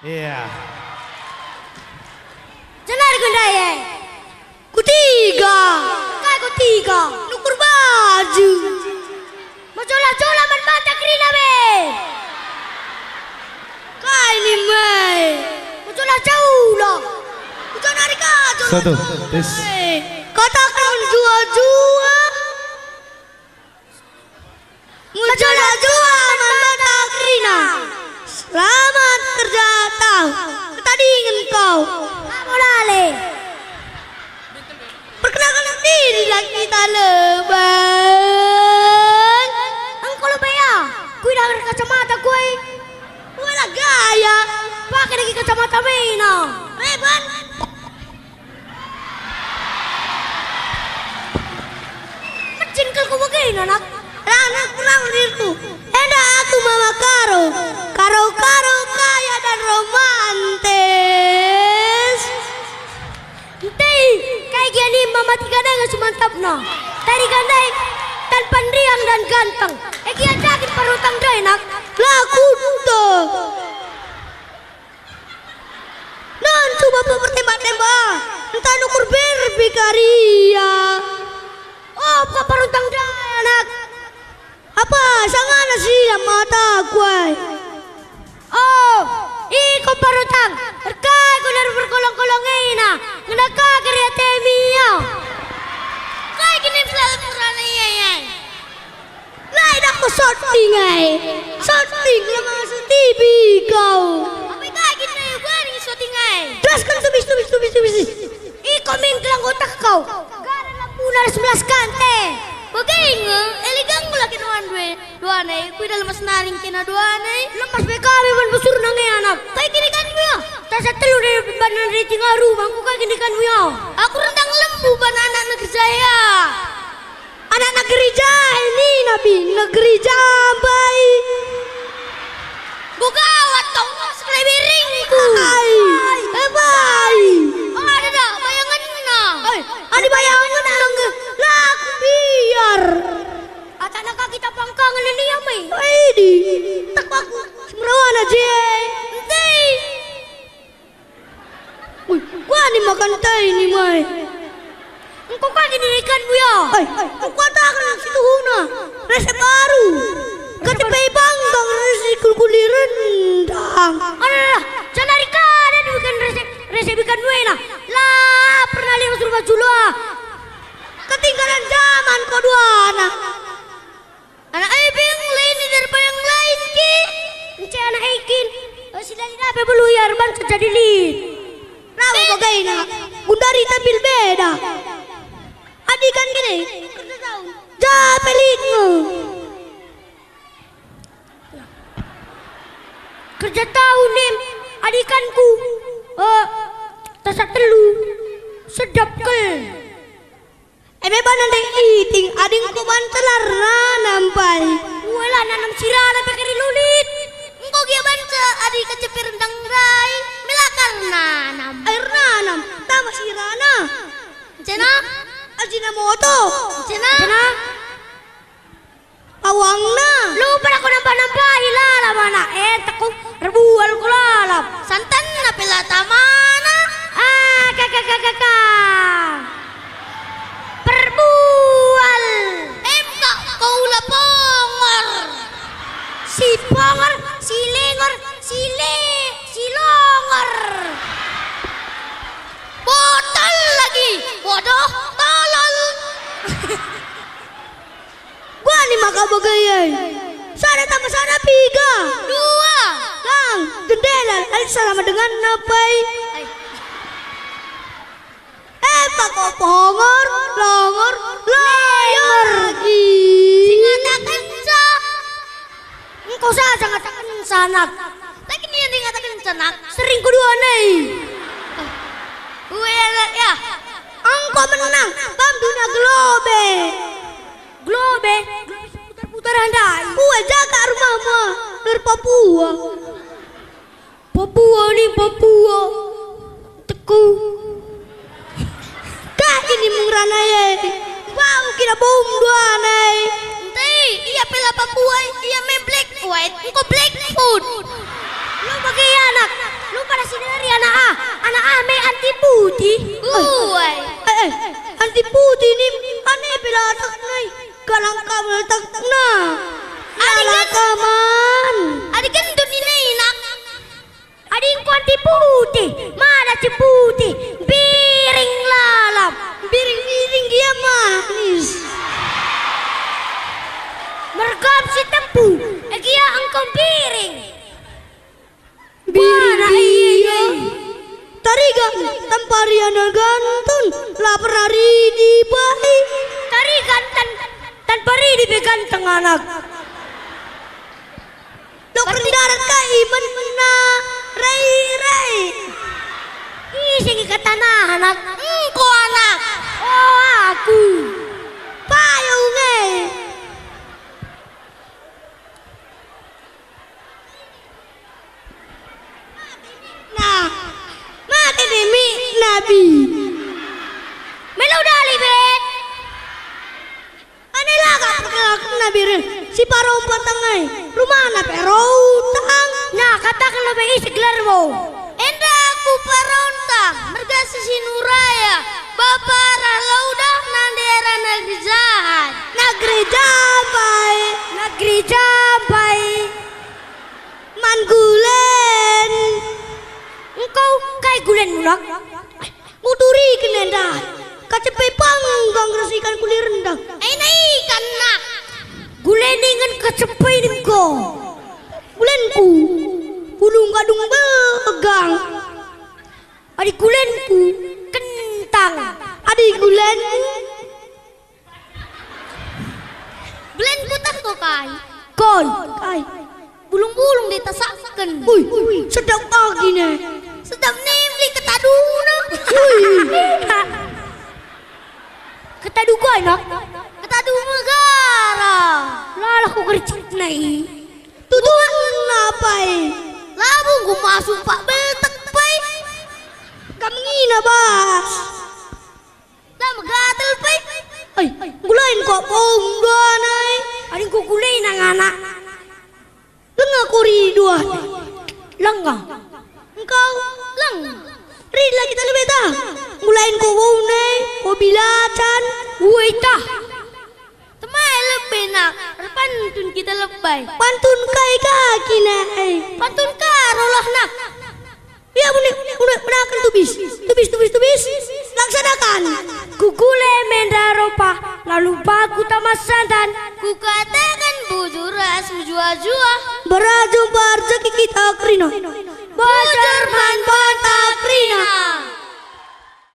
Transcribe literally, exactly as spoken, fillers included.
Iya. Jenar gendai e. Kutiga. Kai kutiga? Nukur baju. Mejola-jola man banta kerina be. Kai ni mai? Mejola-jola. Ujo nari ka jola-jola. Satu, tes. Kataken jua-jua. Mejola-jola man banta kerina. Selamat kerja tau. Ketadingen kau. Kamu lale. Perkenalkan diri lah kita lebay. Engko lebay ya. Kuidah kacamata kuai. Wala gaya. Pakai lagi kacamata mena. Reban. Mecin kal ku bagena, Nak. Rana kurang diriku. Enda aku Mama Karo. Karo-karo kaya dan romantis. Ntei, kai gia ni Mama Tiga Denga si mantapna. Tari gandai, tanpa riang dan ganteng. E gia jakin parutang ndai, Nak. Laku tuh. Non cuba pertembak-tembak, ntah nukur berbikaria. Oh, apa paruntang danak? Apa sangana silam mataku ai? Oh, iko paruntang, erkai ku naru berkolong-kolong ina, ngena ka keri atemi ya. Kai kini selalu murana iya, iya. Lai dah kau syuting ai. Syuting lemah setibi kau. Apa kai kita yang buat ni syuting ai? Teruskan tubis, tubis, tubis, tubis. Iko min kelang otak kau. Garan lampu naras sebelas kante. Bage nge, elegant kula kena wan dua. Dua nai, kui dalam mas naring kena dua nai. Lepas B K B ban besur nang e anak. Kai kini kan ya? Tasa telu dari banan rating aru, bangku kai kini kan ya? Aku rendang lembu ban anak negeri jaya. Anak negeri jai nina bi, negeri jambai. Gawat tong, sebelah biringku. Ai, eh, bai. Ada dah bayanganna. Ai, ada bayanganna nge, laku biar. Atana kaki tapangkangen ini ya, mai. Idi, tak aku semerawana je. Ente. Ui, kuani makan tai ni mai. Engko ka kini ikan buya. Ai, ai, kukataken situhuna. Resep baru. Kati pe banggang resep kulkuli rendang. Alah, janari kada bukan resep, resep ikan buya lah. La pernah lihat suruh baju lah. Ketinggalan zaman kau dua anak. Anak ai beng lain i darpa yang lain ki. Ence anak ai kin. Eh, si Dalina pe belu ia erban jadi lit. Rawa bagaina. Gundari tampil beda. Adi kan gini. Kerja tahun. Ja pelit nge. Kerja tahun nim. Adi kan ku. Eh, tasak telu. Sedap kel. Eme bana ndai iting, adingku banca la erna nampai. Uela nanam sirana pe keri lulit. Engko gia banca adi kecepi rendang rai, melakar nanam. Air nanam, tambah sirana. Encena? Ajinomoto. Encena? Encena? Pawangna. Lupa aku nambah-nambahi lalap anak. Eh, tekuk erbual ku lalap. Santanna pe la tamana. Ah, ka, ka, ka, ka, ka. Perbual. Em, kak, kau la pongor. Si pongor, si lengor, si le, si longor. Botol lagi. Waduh, tolol. Kuani maka bage e. Sada tambah sada piga. Dua. Lang, jendela, lain sama dengan napai. Ai. Eh, pako pongor, longor, layar lagi. Sing ngatakenca. Engko saja ngatakenca, Nak. Lagi nia ngatakenca, Nak. Sering kedua nih. Gue ya, ya. Engko menang, bam dunia gelobe. Globe, globe seputar-putar ndai. Ua jaka rumahmu, er Papua. Papua ni Papua. Teku. Kah ini mung rana e. Bau kira bom dua nai. Ente, ia pela Papua, ia me black white, engko black food. Lo bagi anak. Putih? Uai. Eh, eh, anti putih nim, ane pe la tekna i. Galang kabel tekna. Adi Ala gen-, kaman. Adi gentun nina inak. Adi engko anti putih, mana si putih? Biring lalap. Biring-biring gia manis. Mergap si tempu, eh, gia engko biring. Biring, mana, iya, iya, iya. Tarigan tanpa riana ganteng, la pernah ridi bai. Tarigan tan-, tanpa ridi pe ganteng anak. Lok rendarat kai mena rai-rai. Ise nge katana anak? Engko anak. Oh, aku. Payung e. Nah, mate demi Nabi. Melo dali, Bet. Ane lagak perkenalken Nabi re, si parompa tang ai. Rumahna pe rotang. Nah, kataken lebe ise gelarmu. Enda aku Parontang, merga si Sinuraya, bapa arah Laudah, nande arah Negeri Jahat. Negeri Jambai. Negeri Jambai. Man gulen. Engkau kai gulenmu, Nak? Muturiken enda. Kacepe panggang ras ikan kuli rendang. Aina ikan, Nak. Gulen ningen kacepe ningen engko. Gulenku. Ulung gadung begang. Adi gulenku, kentang. Adi gulen. Belen kutah ko kai? Kol. Kai? Bulung-bulung ditasakken. Ui, sedap bagi ne. Sedap nemli ketaduna. Ui. Ketadu kai, Nak? Ketadu megara. Lalah ku gercik nai. Tutu napa e? Labung ku masuk pak betek pai. Kam ngina bas. La megatel pe. Ai, gulain ko pom duana e. Adi engko gulain nang anak. Lenga kuri duana. Lenga. Engkau leng. Rid la kita lebe ta. Gulain ko wouna e, ko bilacan. Uai tah. Temai lebe, Nak, erpantun kita lebe. Pantun kai kaki, Nak, e? Pantun karo lah, Nak. Ia buni, buni, benaken tubis. Tubis, tubis, tubis. Laksanakan. Kugule menda ropa, lalu baku tama sandan. Kukataken bujur ras mejuah-juah. Berjumpa rejeki kita kerina. Baca